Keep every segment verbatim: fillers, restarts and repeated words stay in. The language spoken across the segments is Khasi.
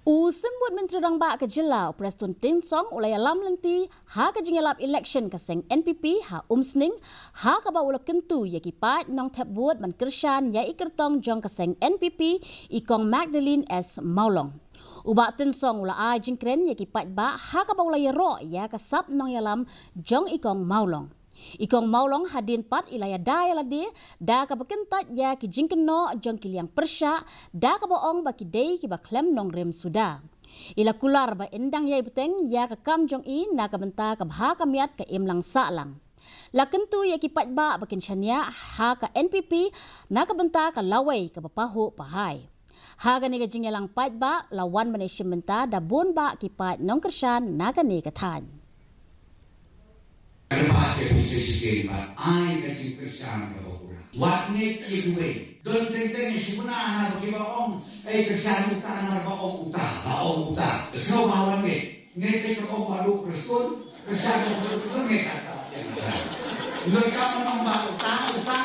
U Symbud Myntri Rangbah ka jylla u Prestone Tynsong u la ïalam lynti ha ka jingïalap election ka seng N P P ha Umsning, ha kaba u la kyntu ïa ki paid nongthep vote ban kyrshan ïa i kyrtong jong ka seng N P P, i Kong Magdalene S Mawlong. U Bah Tynsong u la ai jingkren ïa ki paidbah ha kaba u la ïaroh ïa ka sap nongïalam jong i Kong Mawlong. I Kong Mawlong hadien pat i la ïada ïa lade da kaba kyntait ïa ki jingkynnoh jong ki liang pyrshah, da kaba ong ba ki dei kiba khlem nongrim suda. I la kular ba yn dang ïai bteng ïa ka kam jong i na ka bynta ka bha ka miat ka imlang sahlang. La kyntu ïa ki paidbah ba kin shaniah ha ka N P P na ka bynta ka lawei kaba pahuh pahai. Ha kane ka jingïalang paidbah la wan ban ïashim bynta da bun bah ki paid nongkyrshan na kane ka thaiñ. Kyrpad ïa phi sa shisien bad ai ka jingkyrshan kaba pura. Wat ngeit ïa kiwei. Don teng teng shu pynah na ba kiba ong, ei, kyrshan uta na ba ong uta, ba ong uta. Sngewbha wat ngeit. Ngeit te ka ong ba duk Prestone, kyrshan duk Prestone, ngeit kata. Don kam ong ba uta, uta.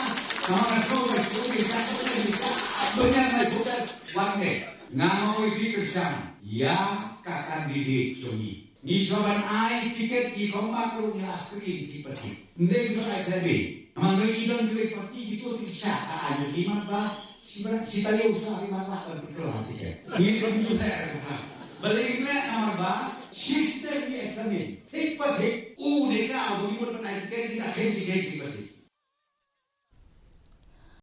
Namar ka sngewbha shu ngeit kata, ngeit kata. Don ïa ngai phudat wat ngeit. Nga ong ïa phi kyrshan ïa ka candidate jong ngi. Ngi sngewbha ban ai tiket ïa i Kong Mark ruh ngi la screen ki party. Ym dei ngi shu ai tang dei. Namar ngi don kiwei party kito ki sha ka ai ïa ki mat ba shi ba shi taïew sha ki mat la ban pynkylla tiket. Ngi don ju leh ruh ha. Balei ngi leh namar ba shift te ngi examine. Thik pa thik u dei ka u ngi mut ban ai tiket ngi la khein shi khein thik pa thik.